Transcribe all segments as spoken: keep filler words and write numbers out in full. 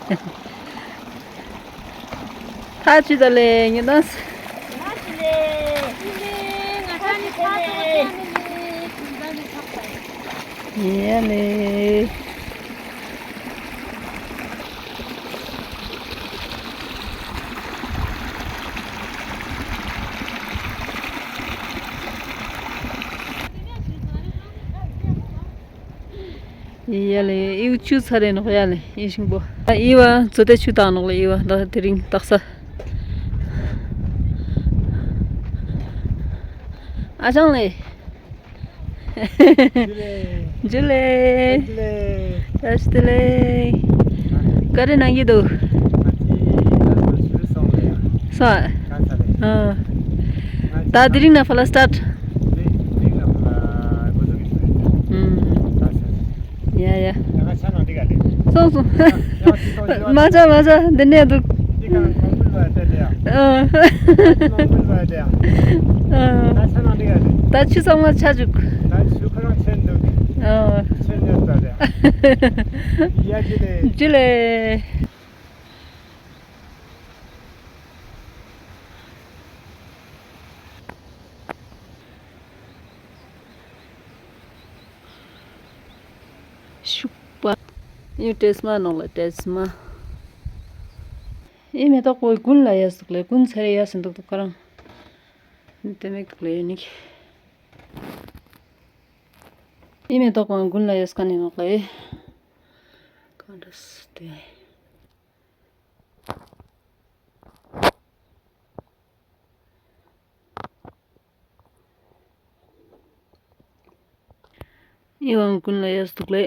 ཐག་ཆོད་ད་ལེ་ཉི་ཟླ། ཡེ་ལེ། ཡ་ལེ། ཨིའུ་ཆུ་ཚ་རེ་ནོག་ཡ་ལེ། ཨི་ཤིང་པོ། ཨི་བ་ཚོ་དེ་ཆུ་དང་ནོག་ལེ། ཨི་བ་ད་དེ་རིང་དག་ས། ཨ་ཅང་ལེ། ཇུ་ལེ། ཇུ་ལེ། བཀྲ་ཤིས་བདེ་ལེགས། བཀྲ་ཤིས་བདེ་ལེགས། བཀའ་དྲིན་གནང་གི་འདུག་ང་ཚོ་ལ་སོ་ཞུ་སོང་ལེ་ཡ། སོ། གང་ཚ་ལེ། ཨ། ད་དེ་རིང་ནས་ཕར་ལ་སི་ཊར་ཊི། དེ་རིང་ནས་ཕར་ལ་འགོ་འཛུགས་ཀྱི་ཞུ་རེད། ཨུམ། གང་ཚ་ལེ། ཡ་ཡ། ད་ང་ཆ་ནང་འགྲིག་ག་ལེ། སོང་སོང་། མ་ཆ་མ་ཆ་འདི་ནས་འདུག་འདི་གང་གང་འབུལ་བ་དེ་དེ་ཡ། ཨ། གང་འབུལ་བ་དེ་ཡ། ཨ། ད་ཆ་ནང་འགྲིག་ག་ལེ། ད་ཆུ་ཚང་མ་ཆ་བཅུག་ད་ཆུ་ཁོ་རང་ཆེན་འདུག་ཨ། ཆེན་ཉོས་ད་དེ་ཡ། ཡ་ཇུ་ལེ། ཇུ་ལེ། ཤུག་པ། ཡུ་ཏྲེས་མ་ནོག་ལེ། ཏྲེས་མ། ཨེ་མེ་ཏོག་པོ་དགུན་ལ་ཡས་འདུག་ལེ། དགུན་ཚེ་རེ་ཡས་འདུག་འདུག་ཁ་རང་། དེ་མེད་འདུག་ལེ་ཡོད་ནི། ཨེ་མེ་ཏོག་པོ་དགུན་ལ་ཡས་ཀ་ནི་ནོག་ལེ། ག་འདྲ་སི་ཏེ། ཨི་བང་ཀུན་ལ་ཡས་འདུག་ལེ།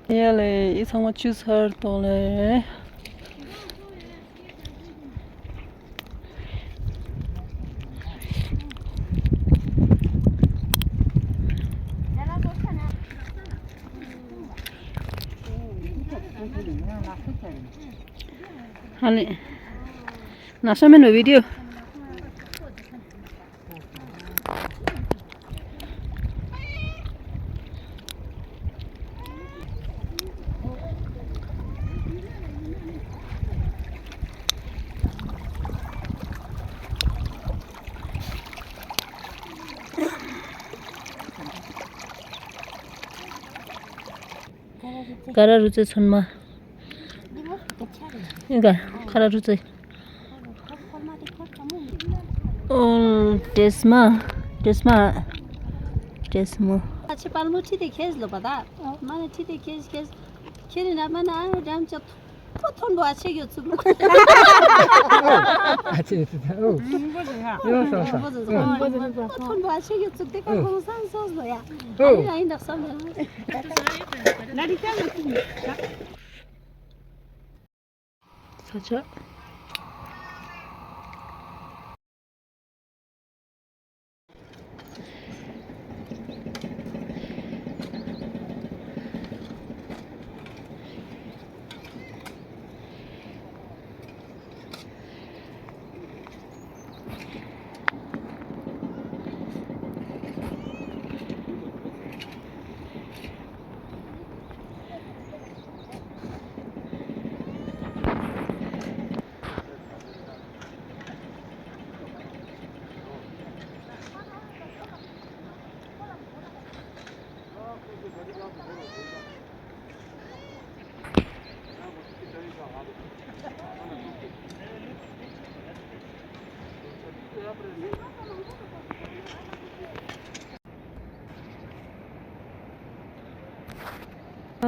ཡ་ལེ། ཨི་ཚང་མ་ཆུ་ཚར་ཏོག་ལེ། ཧ་ལེ། ན་ཤ་མེན་བི་ཌིའོ། ཀ་ར་རུ་ཙེ་ཚོན་མ། ཨིན་ག་ཀ་ར་རུ་ཙེ། ཨོ། ཏྲེས་མ། ཏྲེས་མ། ཏྲེས་མ། ཨ་ཆེ་པལ་མོ་ཁྲི་དེ་ཁེས་ལོ་པ་ད། མ་ན་ཁྲི་དེ་ཁེས་ཁེས། ཁྱེད་རི་ན་མ་ན་ཨ་འགྲམ་ཅོ་ཐོ་ཐོན་པོ་ཨ་ཆེ་ཡོད་ཚུགས། ཨ་ཆེ་ཡོད་ཚུགས། ཨོ། ཡོད་སོ་སོ། ཨོ། ཐོན་པོ་ཨ་ཆེ་ཡོད་ཚུགས་དེ་ཀ་ཁོང་སང་སོ་སོ་ཡ། ཨ་ནི་ཨ་ཡིན་དག་བསམ་ཡ། ན་རི་ཀ་ན་ཚུགས་ནི། ས་ཆ།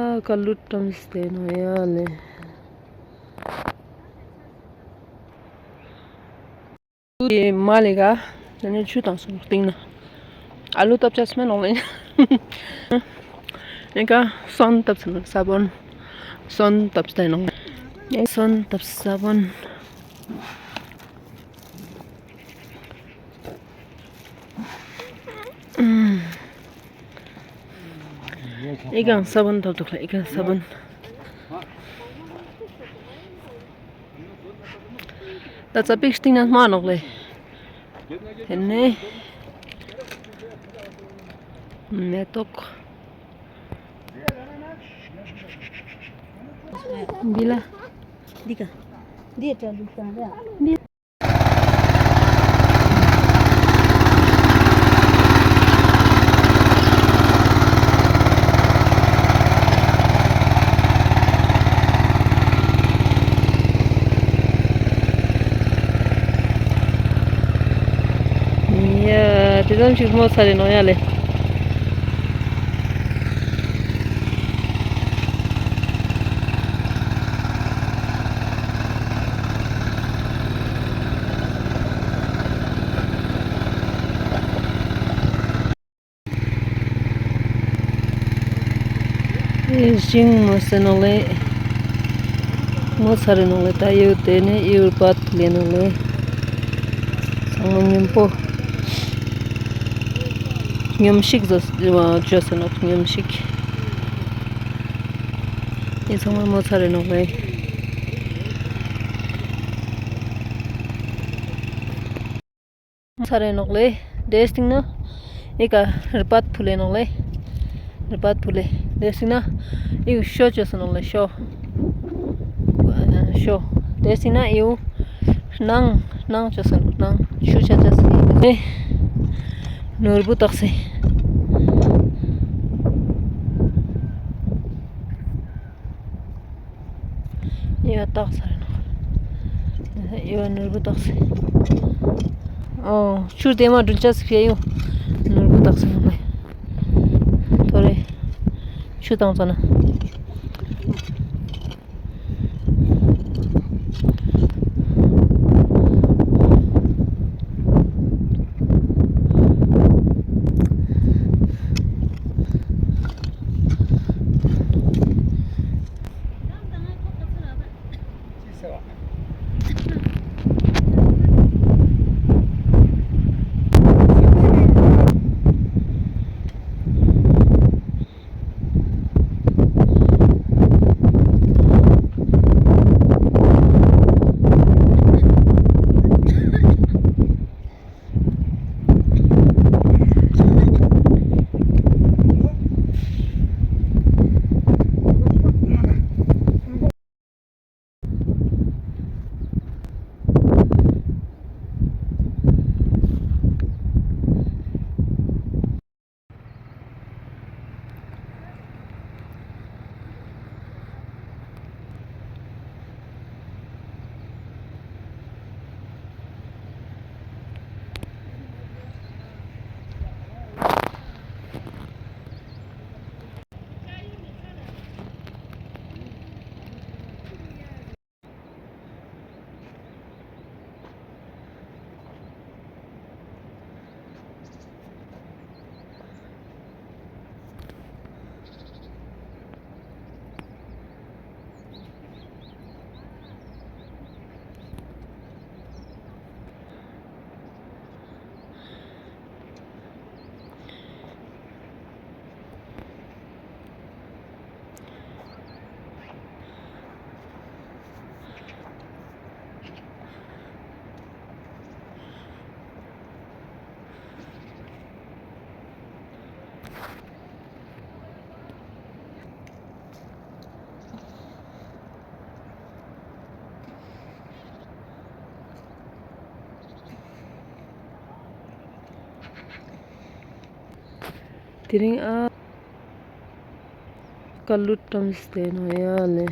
ཨ་ཀ་ལུ་ཏམ་སྟེ་ནོ་ཡ་ལེ། དེ་མ་ལེ་ག་དེ་ནས་ཆུ་དང་སོང་སྟེང་ན། ཨ་ལུ་བཏབ་ཆ་སྨན་ལོང་ལེ། ཨེ་ཀ་སོན་བཏབ་ས་ནོ་ས་བོན། སོན་བཏབ་སྟེ་ནོ། ཨེ་སོན་བཏབ་ས་བོན། ཨུམ། ཨི་གང་ས་བོན་ཐོབ་འདུག་ལ། ཨི་གང་ས་བོན། ད་ཙ་པིག་སྟེང་ན་མ་ནོག་ལེ། དེ་ནས་མེ་ཏོག་འདི་ལ། འདི་ག་འདི་གྲ་ལུག་སང་ར། འདི། ཡ། དེ་ཙམ་ཞིག་སྨོ་ཚར་རེ་ནོ་ཡ་ལེ། ཨེ་ཤིང་མོ་སེ་ནོ་ལེ། མོ་ཚར་རེ་ནོ་ལེ། ད་ཡོད་དེ་ནས་ཡོད་པ་ལེ་ནོ་ལེ། ཚང་མ་མཉམ་པོ། སྙོམས་ཤིག་བཟོ་བཅོས་ཟེར་ནོ། སྙོམས་ཤིག་ཨེ་ཚང་མ་མོ་ཚར་རེ་ནོ་ལེ། ཚར་རེ་ནོག་ལེ། དེ་སྟེང་ན་ཨི་ཀ་རི་པད་ཕུལ་ལེ་ནོག་ལེ། རི་པད་ཕུལ་ལེ། དེ་སྟེང་ན་ཨི་ཤོ་བཅོས་སོ་ནོག་ལེ། ཤོ། ཤོ། དེ་སྟེང་ན་ཨི་སྣང་། སྣང་བཅོས་སོ་ནོག་སྣང་ཆུ་ཆ་ཆ་སི་ནེ། ནོར་བུ་ཏོག་སེ། ཡ་ཏག་ས་རེ་ནོ། ཡ་ནོར་བུ་ཏག་སེ། ཨོ་ཆུ་དེ་མ་འགྲུལ་ཆ་སི་ཕེ་ཡོ། ནོར་བུ་ཏག་སེ་ནོ་མེ། ཐོ་རེ། ཆུ་དང་ཙ་ན། དེ་རིང་ཨ་ཀ་ལུད་ཏམ་སྟེ་ནོ་ཡ་ལེ།